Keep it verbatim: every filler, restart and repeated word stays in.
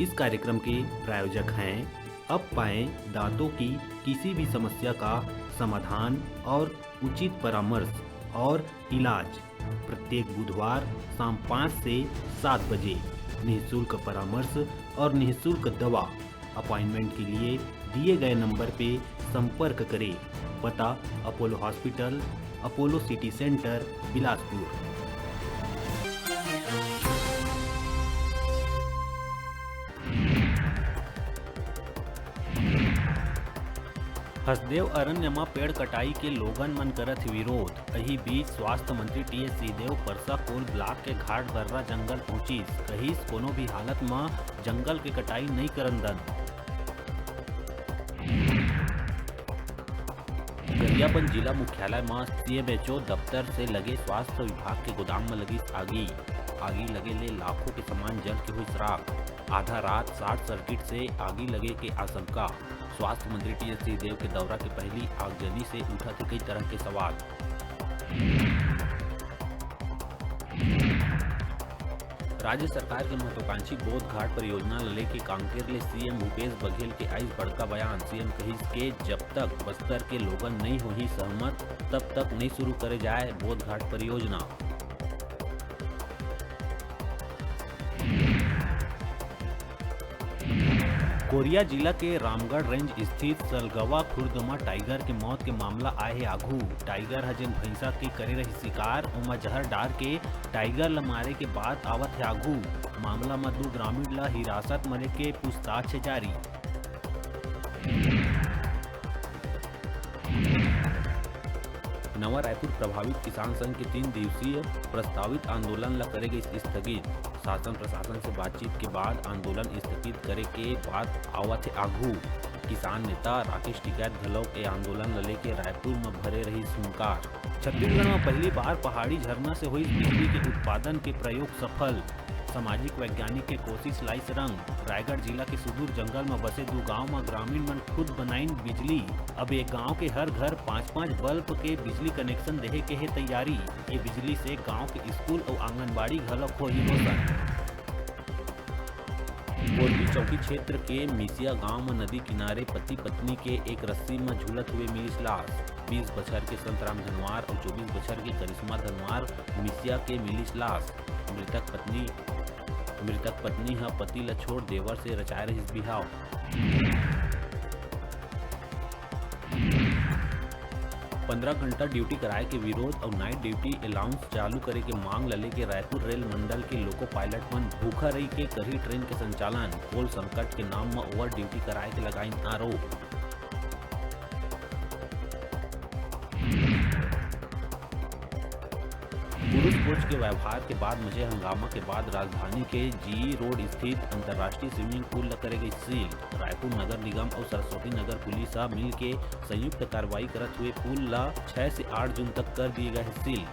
इस कार्यक्रम के प्रायोजक हैं अब पाएं दांतों की किसी भी समस्या का समाधान और उचित परामर्श और इलाज। प्रत्येक बुधवार शाम पाँच से सात बजे निःशुल्क परामर्श और निःशुल्क दवा। अपॉइंटमेंट के लिए दिए गए नंबर पे संपर्क करें। पता: Apollo hospital, Apollo city centre, Bilaspur. Hasdeo Arand म पेड़ कटाई के लोगन मन करत हे विरोध। एही बीच स्वास्थ्य मंत्री टी एस सिंहदेव परसा कोल ब्लॉक के घाटभर्रा जंगल पहुंचिस, कहिस कोनो भी हालत म जंगल के कटाई नइ करन दन। गरियाबंद जिला मुख्यालय म सी एम एच ओ दफ्तर से लगे स्वास्थ्य विभाग के गोदाम म लगिस आगी। आगी लगे ले लाखों के सामान जल के हुई राख। आधा रात शॉर्ट सर्किट से आगी लगे के आशंका। स्वास्थ्य मंत्री टी एस सिंहदेव के दौरा के पहली आगजनी से उठत हे कई तरह के सवाल। राज्य सरकार के महत्वाकांक्षी बोध घाट परियोजना ल लेके कांकेर ले सी एम भूपेश बघेल के आइस बड़का बयान। सी एम कहिस के जब तक बस्तर के लोगन नइ होही सहमत, तब तक नइ शुरू करे जाए बोध घाट परियोजना। कोरिया जिला के रामगढ़ रेंज स्थित सलगवा खुर्द म टाइगर के मौत के मामला आए हे आघू। टाइगर ह जेन भैंसा के करे रही शिकार, ओमा जहर डार के टाइगर ल मारे के बात आवत हे आघू। मामला म दू ग्रामीण ल हिरासत म लेके पूछताछ हे जारी। नवा रायपुर प्रभावित किसान संघ के तीन दिवसीय प्रस्तावित आंदोलन ल करे गइस स्थगित। शासन प्रशासन से बातचीत के बाद आंदोलन स्थगित करे के बात आवत हे आघू। किसान नेता राकेश टिकैत घलोक ए आंदोलन ल लेके रायपुर म भरे रहिस हुंकार। छत्तीसगढ़ म पहली बार पहाड़ी झरना से होइस बिजली के उत्पादन के प्रयोग सफल। सामाजिक वैज्ञानिक के कोशिश लाइस रंग। रायगढ़ जिला के सुदूर जंगल म बसे दू गांव म ग्रामीण मन खुद बनाइन बिजली। अब ये गांव के हर घर पाँच पाँच बल्ब के बिजली कनेक्शन देहे के हे तैयारी। ये बिजली से गांव के स्कूल अउ आंगनबाड़ी घलोक होही रोशन। कोरबी चौकी क्षेत्र के मिसिया गांव म नदी किनारे पति पत्नी के एक रस्सी म झूलत हुए मिलिस लाश। बीस बछर के संतराम धनवार अउ चौबीस बछर के करिश्मा धनवार मिसिया के मिलिस लाश। मृतक पत्नी, मृतक पत्नी ह पति ल छोड़ देवर से रचाए रहिस बिहाव। पंद्रह घंटा ड्यूटी कराए के विरोध अउ नाइट ड्यूटी अलाउंस चालू करे के मांग ल लेके रायपुर रेल मंडल के लोको पायलट मन भूखा रही के करही ट्रेन के संचालन। कोल संकट के नाम म ओवर ड्यूटी कराए के लगाइन आरोप। पुरुष कोच के व्यवहार के बाद मचे हंगामा के बाद राजधानी के जीई रोड स्थित अंतर्राष्ट्रीय स्विमिंग पूल ल करे गई सील। रायपुर नगर निगम अउ सरस्वती नगर पुलिस ह मिल के संयुक्त कार्रवाई करत हुए पूल ल छह से आठ जून तक कर दिए गए हे सील।